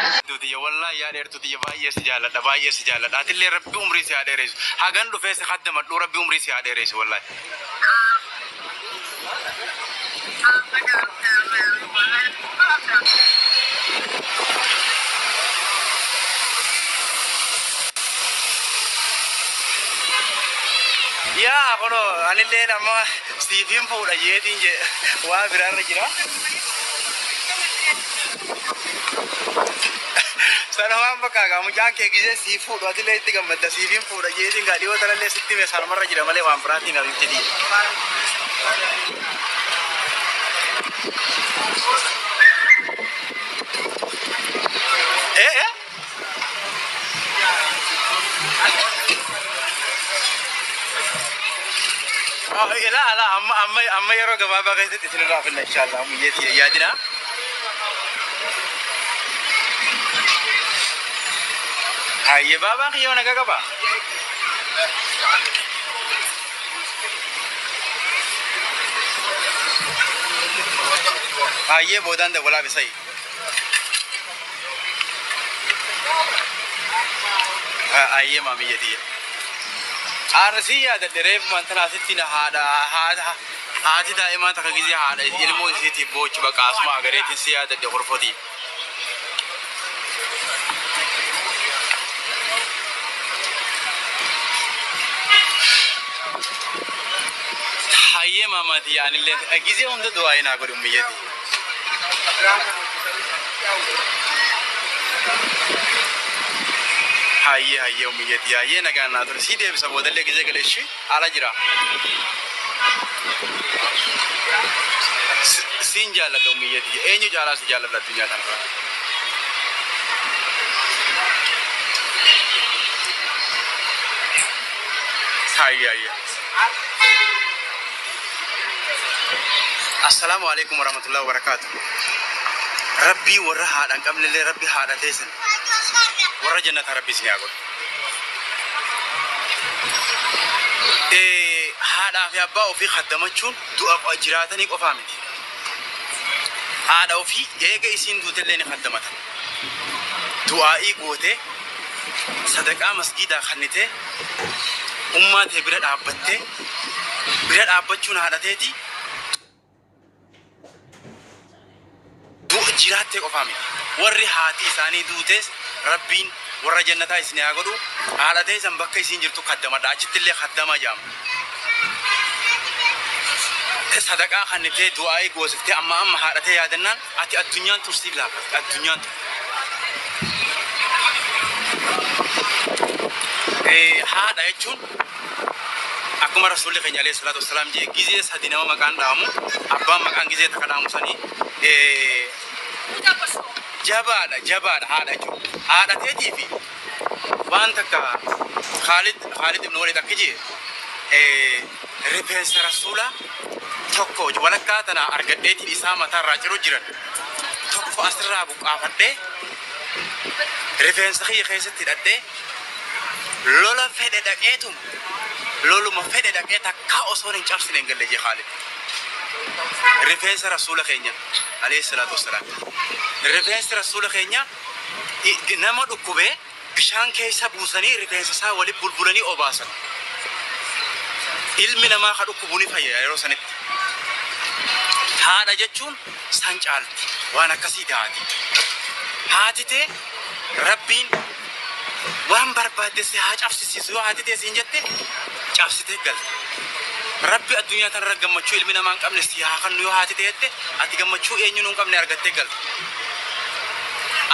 Tiyya wallaahi yaa dheertuu tiyya, baay'ee si jaalladha, baay'ee si jaalladha. Atillee Rabbi umrii si haa dheeressu. Hagan dhufee si kaddamadhu, Rabbi umrii si haa dheeressu wallaahi. Yaa kunoo anillee amma siifin fuudha jeetiin jee waa biraarra jira. Sanumaan bakka gaa mucaan kee gizee siif fuudhu atillee itti gammadda, siifin fuudha jeetiin gaa dhiyoo tanallee sitti hime, sanumarra jira malee waan biraatiin habibti tiyya. Eh eh. Ilaa alaa amma amma amma yeroo gabaabaa keessatti isinirraa finna inshallah, muyyeetii yaadina. Hayyee, baabaan kiyyoo nagaa qaba. Hayyee, boodaan dawwalaa bisayi. Hayyee maamiyya tiyya. Aarasii yaadadhe reefu wanta asitti na haadha haadha haati daa'imaa takka gizee haadha ilmoo isiitiif boochu baqa asuma agareetiin si yaadadhe korfotii. Hayyee maamaa tiyya, anillee gizee hunda du'aa naa godhu ummiyyati. Hayyee hayyee ummiyyati, hayyee, nagaan naa ture, sii deebisa boodallee gizee gale ishii ala jira. Siin jaalladha ummiyyati, eenyu caalaa si jaalladha addunyaa kanarraa. Hayyee hayyee. Assalaamu alaikum warahmatullahi wabarakatuh. Rabbii warra haadha hin qabnellee Rabbi haadha teessan warra jannataa Rabbi isin haa godhu. Haadhaa fi abbaa ofii kaddamachuun du'a jiraatanii qofaa miti. Haadha ofii eega isiin duutellee ni kaddamatan. Du'aa'ii gootee, sadaqaa masgiidaa kannitee, ummaa tee bira dhaabbattee, bira dhaabbachuun haadha teetii du'a jiraattee qofaa miti. Warri haati isaanii duutes Rabbiin warra jannataa isin haa godhu. Haadha teessan bakka isiin jirtu kaddamadha. Achitti illee kaddamaa jedhama. Sadaqaa kannitee, du'aa'ii goosiftee, amma amma haadha tee yaadannaan ati addunyaan tun siif laaffatti. Addunyaan tun. Haadha jechuun akkuma Rasuulli keenya alayhi salaatu wassalaam jee, gizee sadi nama maqaan dhaamu, abbaan maqaan gizee takka dhaamu sanii jabaadha, jabaadha haadha jechuudha. Haadha teetii fi waan takka Khaalid ibn Walid akki jee, rifeensa Rasuulaa tokko walakkaa tana argadheetiin isaa mataarraa ciru jiran tokko asirraa buqqaafadhee rifeensa kiyya keessatti hidhadhee lola fedhe dhaqeetuma loluma fedhe dhaqee takkaa osoo hin cabsine hin galle jee Khaalid. Rifeensa Rasuula keenya alayhi salaatu wassalaam. Rifeensi Rasuula keenya nama dhukkubee bishaan keessa buusanii rifeensa isaa walitti bulbulanii obaasan. Ilmi namaa ka dhukkubu ni fayya yeroo sanitti. Haadha jechuun san caalti, waan akkasii taati. Haati tee Rabbiin waan barbaadde si haa cabsisiisu yoo haati tee siin jette, cabsitee galte. Rabbi addunyaa tanarra gammachuu ilmi namaa hin qabne si haa kennu yoo haati tee jette, ati gammachuu eenyuun hin qabne argattee galte.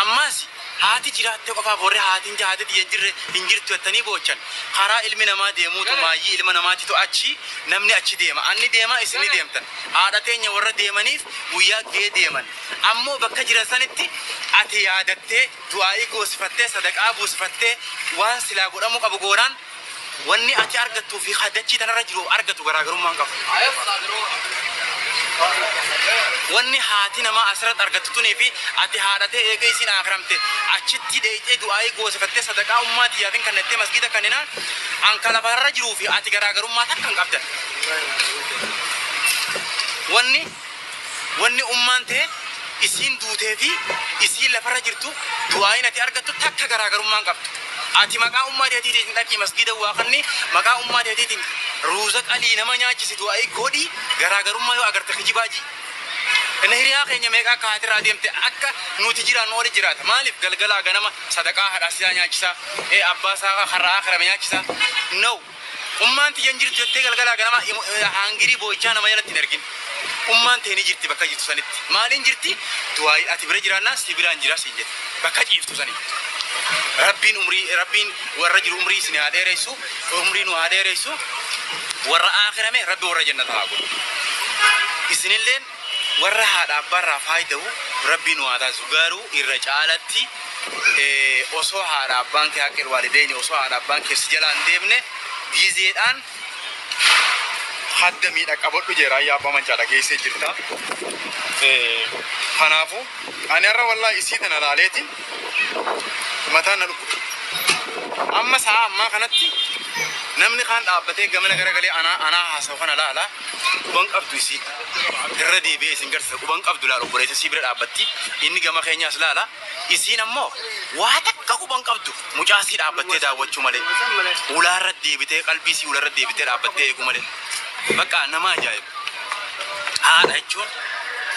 Ammas haati jiraattee qofaaf warri haatiin haati tiyya hin jirre hin jirtu jettanii boochan, karaa ilmi namaa deemuutu maayyii ilma namaatitu achi namni achi deema. Anni deema, isin ni deemtan. Haadha teenya warra deemaniif guyyaa gahee deeman. Ammoo bakka jiran sanitti ati yaadattee, du'aa'ii goosifattee, sadaqaa buusifattee, waan silaa godhamuu qabu goonaan wanni ati argattuu fi ka dachii tanarra jiru argatu garaagarummaa hin qabu. Wanni haati namaa asirratti argattu tunii fi ati haadha tee eega isiin aakiramte achitti dheeyxee du'aa'ii goosifattee sadaqaa ummaa tiyyaafin kannattee masgiida kanninaan an ka lafarra jiruu fi ati garaagarummaa takka hin qabdan. Wanni wanni ummaan tee Isiin duutee fi isiin lafarra jirtu du'aayin ati argattu takka garaagarummaan qabdu. Ati maqaa ummaa teetiitiin dhaqii masgiida waa kanni maqaa ummaa teetiitiin ruuza qalii nama nyaachisi du'aayii godhi garaagarummaa yoo agarte kijibaa ji. Inni hiriyaa keenya meeqa akka haatirraa deemte akka nuti jiraannu oli jiraata. Maaliif galgalaa ganama sadaqaa haadha isaa nyaachisaa, abbaa isaa har'a akirame nyaachisaa. No. Ummaan tiyya hin jirtu jettee galgalaa ganama haangirii boo'ichaa nama jalatti hin ergin. Ummaan tee ni jirti bakka jirtu sanitti. Maaliin jirti? Du'aayii ati bira jiraannaa si biraan jira siin jette. Bakka ciiftu sanitti. Rabbiin umrii Rabbiin warra jiru umrii isin haa dheeressu, umrii nu haa dheeressu. Warra akirame Rabbi warra jannata haa godhu. Isinilleen warra haadha abbaarraa faayida'u Rabbii nu haa taasisu. Garuu irra caalatti osoo haadha abbaan kee haqqil waalideyni osoo haadha abbaan kee si jalaa hin deemne gizeedhaan hadda miidha qabadhu jee raayyaa abbaa mancaa dhageessee jirta. Kanaafuu ani har'a wallahi isii tana laaleetiin mataan na dhukkube. Amma sa'a ammaa kanatti namni kaan dhaabbatee gamana garagalee anaa anaa haasa'u kana laala quban qabdu isii irra deebi'ee isin garsiisa quban qabdu laala obboleessa isii bira dhaabbatti inni gama keenyaas laala isiin ammoo waa takka quban qabdu mucaa isii dhaabbattee daawwachuu malee ulaarra deebitee qalbii isii ulaarra deebitee dhaabbattee eeguu malee bakka nama ajaa'iba haadha jechuun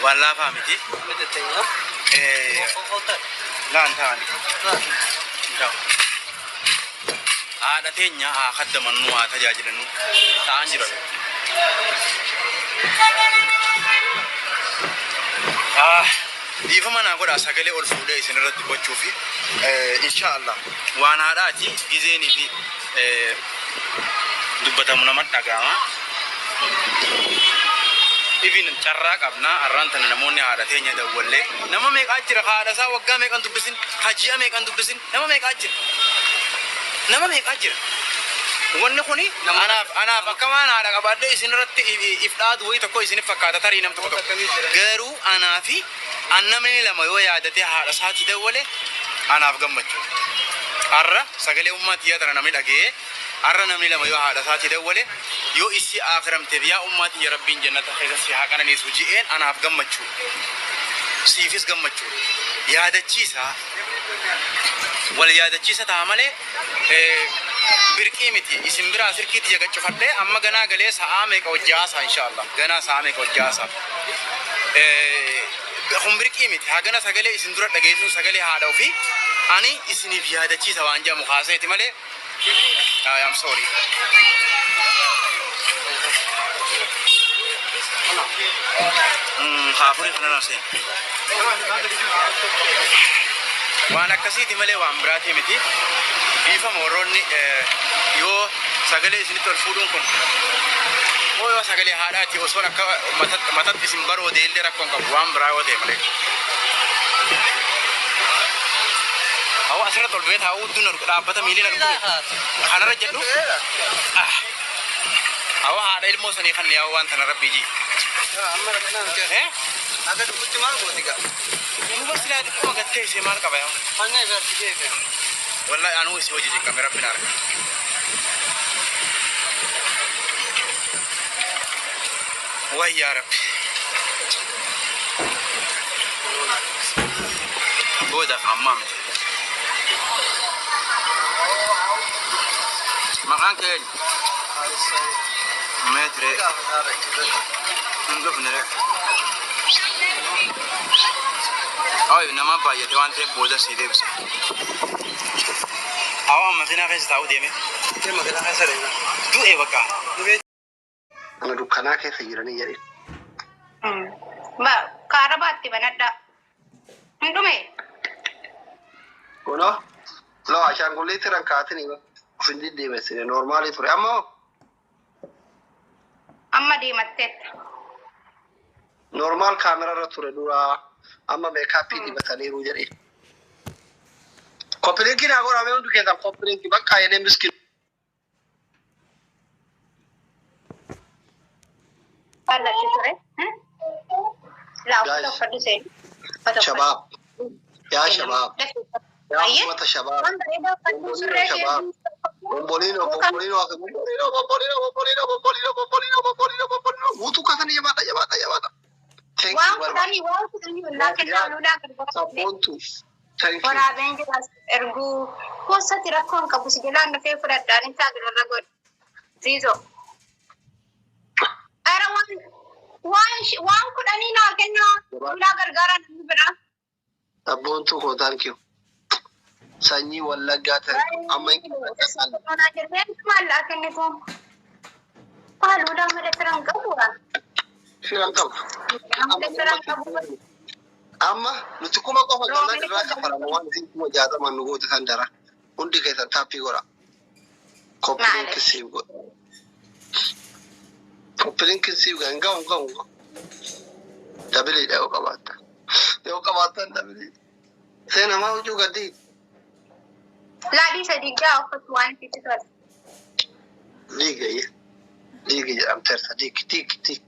waan laafaa miti. Laan ta'ani. Haadha teenya haa kaddamannu haa tajaajilannu ta'an jira. Dhiifama naa godhaa sagalee ol fuudhee isin irratti dubbachuu fi insha Allah waan haadhaati gizeenii fi dubbatamu nama dhaga'ama. Ibin carraa qabna arraan tana namoonni haadha teenya dawwallee nama meeqaa jira ka haadha isaa waggaa meeqan dubbisin ka ji'a meeqan dubbisin nama meeqaa jira nama meeqaa jira. Wanni kuni anaaf anaaf akka waan haadha qabaadhee isin irratti if dhaadu wayii tokko isinif fakkaata tarii nam tokko tokko. Garuu anaa fi an namni lama yoo yaadatee haadha isaatii dawwale anaaf gammachuudha. Har'a sagalee ummaa tiyyaa tana namni dhaga'ee har'a namni lama yoo haadha isaatii dawwale yoo isii aakiramteef yaa ummaa tiyya Rabbiin jannata keessa si haa qananiisu ji'een anaaf gammachuudha. Siifis gammachuudha. Yaadachiisa wal yaadachiisa ta'a malee birqii miti. Isin biraa sirkii tiyya gaccufadhee amma ganaa galee sa'aa meeqa hojii haasaa insha Allah. Ganaa sa'aa meeqa hojii haasaa. Kun birqii miti. Hagana sagalee isin dura dhageessuun sagalee haadha ofii ani isiniif yaadachiisa waan jedhamu kaaseeti malee. I am sorry. Haafurii kana na seena. Waan akkasiiti malee waan biraatii miti. Dhiifama warroonni yoo sagalee isinitti ol fuudhuun kun moo yoo sagalee haadhaati osoon akka matatti isin baroode illee rakkoon qabu waan biraa yoo ta'e malee. Hawa asirratti ol ba'ee taa'uu duna dhaabbata miilli na dhukkube. Kanarra jedhu. Hawa haadha ilmoo sanii kan yaa waan tana rabbii ji. Eh? Aga dhufutti maal gooti gaa? Duuba silaa xiqquma gattee ishee maal qaba yaa? Fannaa isaa argitee beekan. Wallahi anuu isii hojii cinqame rabbi na arga. Way yaa rabbi. Boodaaf ammaa miti. Maqaan kee eenyu? Meetiree hin dhufne ree. Ay nama baay'ate waan ta'eef booda sii deebisa. Awaa makiinaa keessa taa'uu deeme. Makiinaa keessa deema. Du'e bakka. Mana dukkanaa keessa jiranii jedhe. Kaarabaatti banadhaa. Hin dhume. Kunoo loo ashaangulliitti rakkaatin of hin diddiimessine noormaalii ture ammoo Amma deematteetta. Normal kaamera irra ture dura amma meekaappii dibataniiru jedhe. Kopilinkii naa godhaa mee hundi keessan kopilinkii bakka yenee miskin. Jaalladhe ture. Laa uffata Guys. uffadhu seeni. Uffata uffadhu. Shabaab. Yaa shabaab. Yaa Ayyee. ummata shabaab. Waan bareedaa uffadhu surree kee. Shabaab. Bombolino, bombolino, bombolino, bombolino, bombolino, bombolino, bombolino, bombolino, bombolino. Guutuu kaasanii jabaadha, jabaadha, jabaadha. Thank you Waan very much. kudhanii waan kudhanii ollaa kennaa lolaa gargaaree. Sabboontu. Thank you. Waraabeen jiraas erguu kuusatti rakkoo hin qabu si jalaan dhufee fudhadhaan isaa birarra godhe. Ziizoo. Ara waan waan waan kudhanii naa kennaa lolaa gargaaraa namni biraa. Sabboontu koo, thank you. Sanyii Wallaggaa, thank you. Amma hin Kanaa jirreen maallaa kennitu. Waa lolaa malee firan qabu. Firan qabdu. Malee firan qabu. Amma nuti 1000 qofa qabnaan irraa kafalama waan isin 60,000 nu goote san dara. Hundi keessan tap godha. Copy link siif godha. Copy link siif godha. Hin gahu, hin gahu, hin gahu. Doubleiidha yoo qabaattan. Yoo qabaattan doubleiidha. Seenamaa huccuu gaddii. Laadhii sadii gaa uffatu waan itti tole. Liiga liiga jedhamteerta, liigi liigi liigi.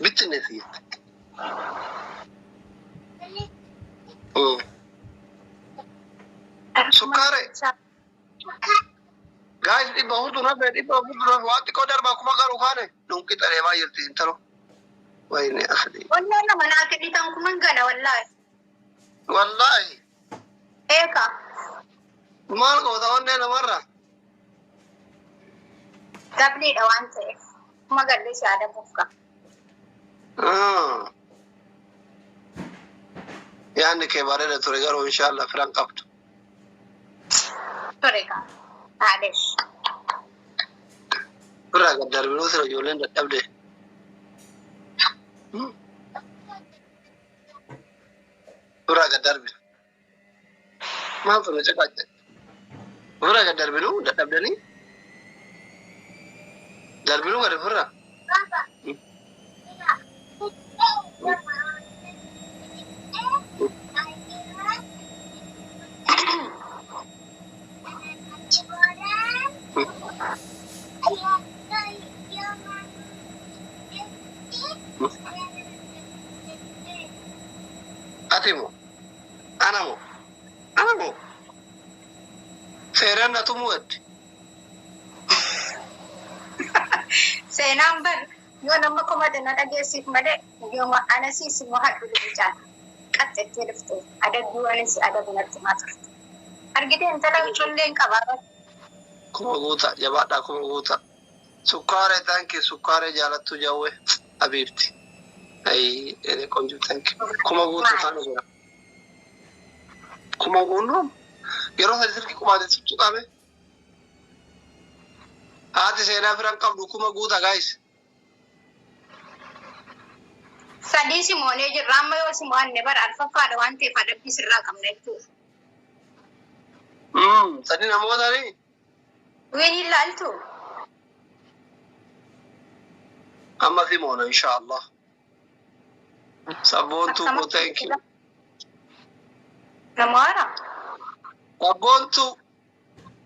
Bittinne siyyette. Sukkaare. Guys, 400 nafe, 400 nafe, waan xiqqoo darbaa 1000 garuu kaane dunqi xareemaa jirti intalo. Wayne asli. Onnee nama naa kennitan kuman gala wallaahi. Wallaahi. Eeka. Maal goota onnee namarra? Doubleiidha waan ta'eef. Kuma gallee si adabuuf qaba. Yaanni kee bareeda ture garuu inshallah firan qabdu. Ture kaa. Haadhesh. Birraa gad darbinuu sira ijoolleen dadhabde. Birraa gad darbi. Maal ture caqaacce? Birraa gad darbinuu dadhabdanii? Darbinuu gad ofirraa? Ati moo? Ana moo? Ana moo? Seeraan na tumuu edde. Seenaan bar yoo nama komate na dhageessiif malee yooma anasiis immoo hadhu lubichaan qaxxettee dhufte adabbii anis adabu natti maa turte. Argitee intala ijoolleen qabaa. 1000 guuta, jabaadhaa, 1000 guuta. Sukkaaree, thank you, sukkaaree jaalattu jawwee abiibti. Ayi ene ቆንጆ, thank you. 1000 guutuu faana jira. 1000 guunnuu yeroo sadi silki qubaate tuttuqame. Haati seenaa firan qabdu 1000 guuta, guys. Sadii simoonee jirra, amma yoo simoonne bara alfaffaadha waan ta'eef adabbii sirraa qabna jechuudha. Sadi namoota ni Wiin ilaaltu. Amma simoona inshallah. Sabboontuu koo, thank you. Namoora. Sabboontuu.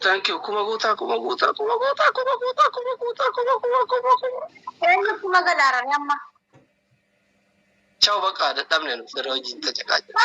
Thank you. 1000 guutaa, 1000 guutaa, 1000 guutaa, 1000 guutaa, 1000 guutaa, kuma kuma kuma kuma. Eenyu kuma galaarare amma? Ciao, bakka dadhabne nu sirra wajjin ta caqaa jirra.